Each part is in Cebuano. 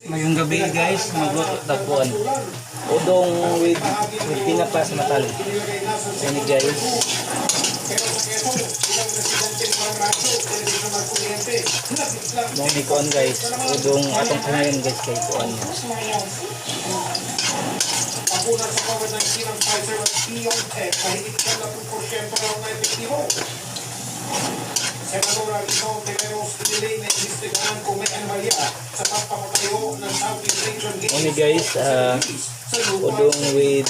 Mayong gabi, guys, magluto takuan. Udong with tinapa sa matalom. Yan, guys. Mo ni kuan, guys, udong atong pangayon, guys, kay kuan. Bakuna sa COVID-19 ang Pfizer at BioNTech, mahigit 90% raw na epektibo. Senador Rito Ontiveros, iniling na imbestigahan kung may anomalya sa pagpapatayo ng Southeast Asian Games Mo ni, guys, sa lupa. Udong with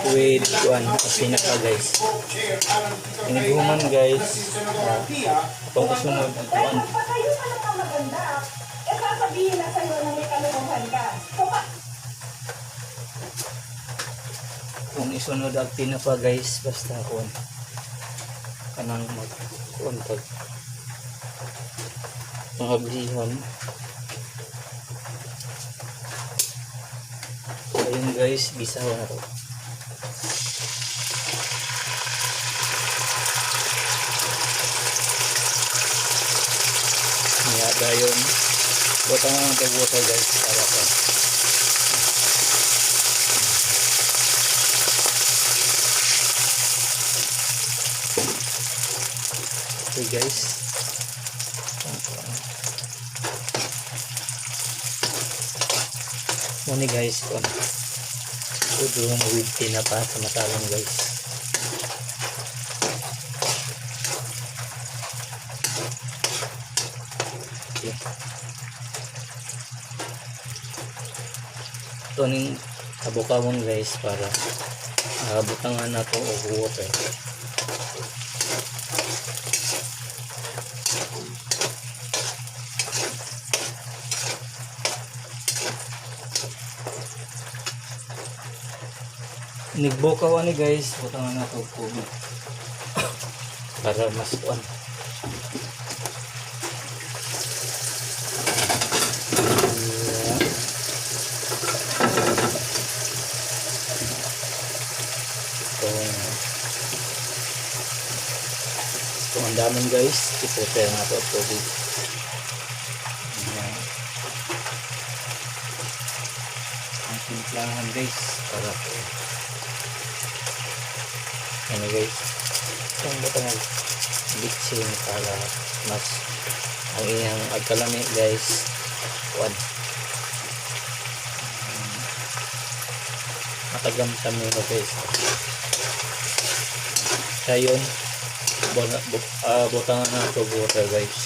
kuan tinapa, guys. Chair Alan Peter Inighuman, Cayetano guys, na si Senador Artia, atong isunod ang kuan. Pero pagpatayo ka lang ng maganda, eh sasabihin na sa'yo na may kalokohan ka. So, Kung isunod ang tinapa, guys, basta kuan. Kanang mag kuan tag mga ablihan. Ayun, guys, gisaw na to. Kaya dayon, butang na ng water, guys, para pa. Okay, guys. Muni, guys, kon. Udong with tinapa sa matalom, guys. Okay. Ito ning abukawon, guys, para butangan na to og water. Nigbukaw ani, guys, butangan na to og tubig para mas kuan. Yeah. Kung ang damon, guys, i-prepare na to og tubig. Ayan. Ang timplahan, guys, para po. Ano, guys, itong butang bitsin para mas ang iyang agkalami, guys, kuan. Matagamtam nila, guys. Kayon, butangan na ito water, guys.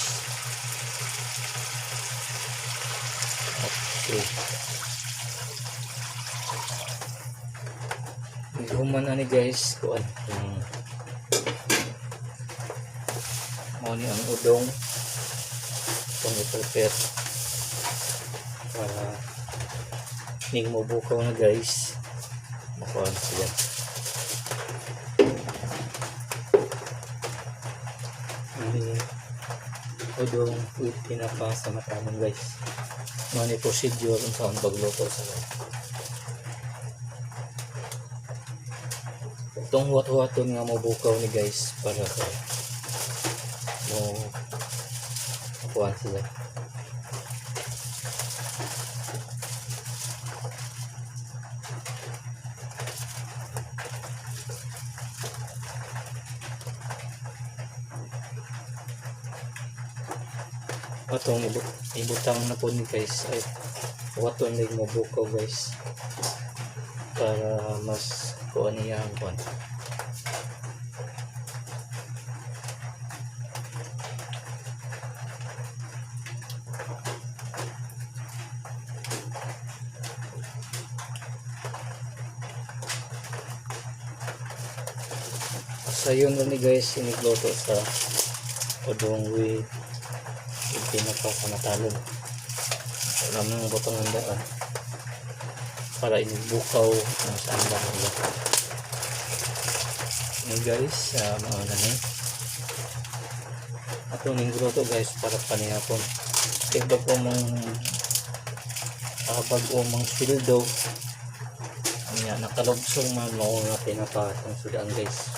Okay. Human ani, guys, kuan. Mao ni ang udong itong i-prepare para ning mobukaw na, guys, makuha na sila. Ini udong with tinapa sa matamon, guys. Mao ni procedure unsaon pagluto sa itong huwat-huwaton nga mobukaw ni, guys, para kay mo kuan sila. Atong ibutang na po ni, guys, ay huwaton ni mobukaw, guys, para mas kuan niya ang kuan. Sa yun ni, guys, inigluto sa udong with tinapa sa matalom. Wala mong butong handaan para inigbukaw ang sa andahan ba. Ni, guys, mga nani. Ato ning gruto, guys, para panihapon. Kay bago mang sweldo. Anya nakalubsong man mao nga tinapa atong sudan, guys.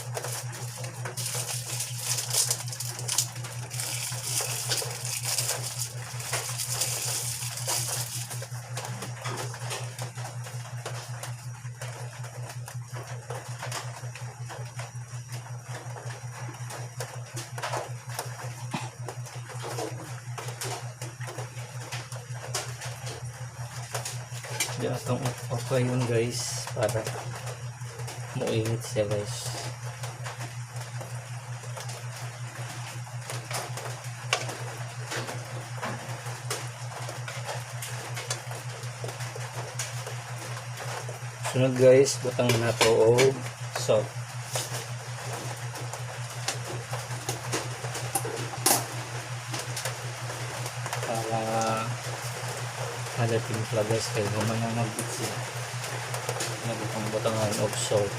Di atong okay yun guys para muinit siya guys. Sunod guys, butang na to og salt. Para kada timpla guys kay human na magbit siya. Nagutang butangan og salt.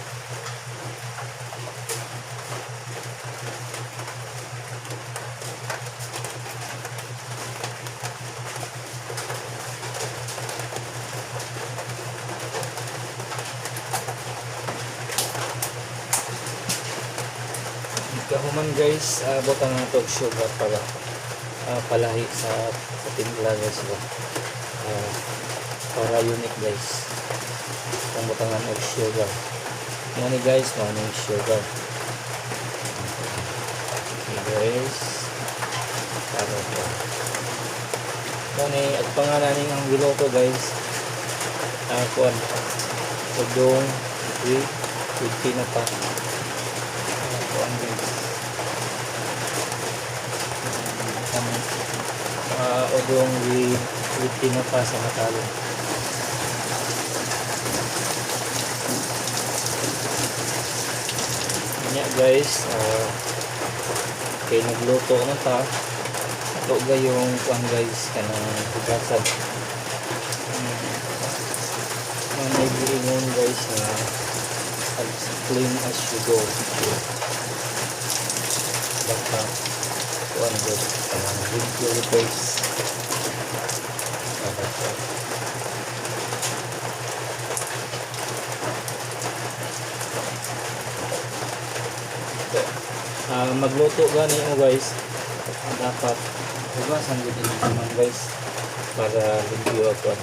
Kahuman guys, butang na to og sugar para palahi sa timpla guys ba. Para unique guys. Kung butangan og sugar. Mo ni guys, mo ni sugar. Okay guys. Para to. Mo ni ang pangalan ning ang giluto guys. Kuan. Udong with tinapa. Kuan guys. Udong with tinapa sa matalo. Nya guys, kay nagluto na ta. Ato gayong kuan guys kanang hugasan. May giingon guys na as clean as you go. Baka kuan guys kanang limpyo guys. Para kuan. Ito. Magluto gani mo guys, dapat hugasan gud ini naman guys para limpyo ako. Okay.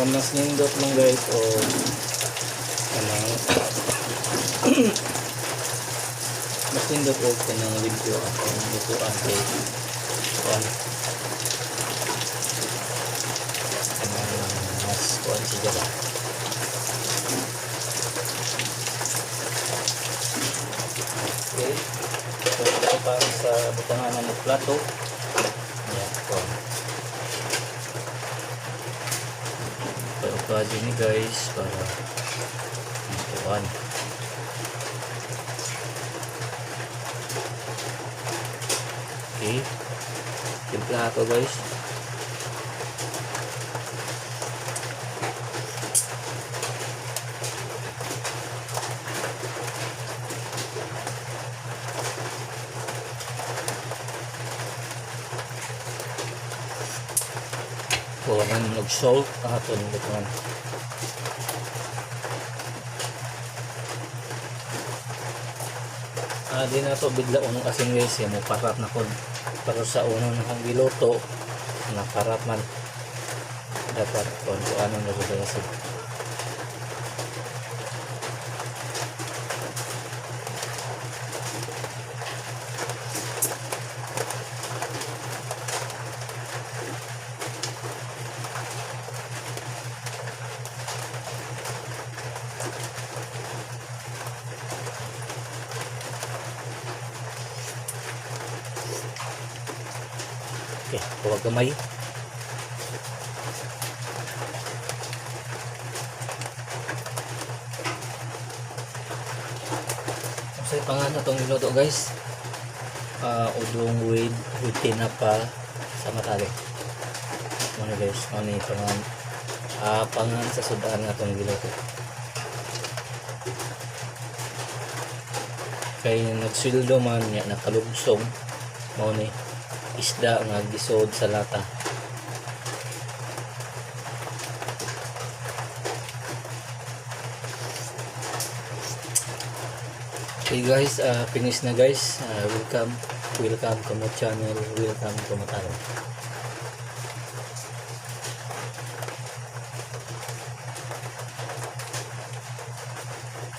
Mas nindot lang guys o kanang mas nindot og kanang limpyo akong lutuan kay kuan kanang mas kuan siya ba. Okay, so ito para sa butanganan ng plato. Ayan, kuan pa ni guys para kuan. Okay, timpla ako guys. Kulangan og salt aton butangan. Di na to bigla unong asin guys, eh, mo parat na kon. Pero sa unang akong giluto, nakarat man. Dapat kon kung ano na sa asin. Okay, huwag gamay. Sa pangan atong giluto guys. Udong with tinapa sa matali. Ano guys, ano yung pangan pangan sa sudan nga atong giluto. Kay nagsweldo man niya nakalugsong mao ni isda nga gisod sa lata. Okay guys, finish na guys. Welcome, welcome to my channel, welcome to Matalo.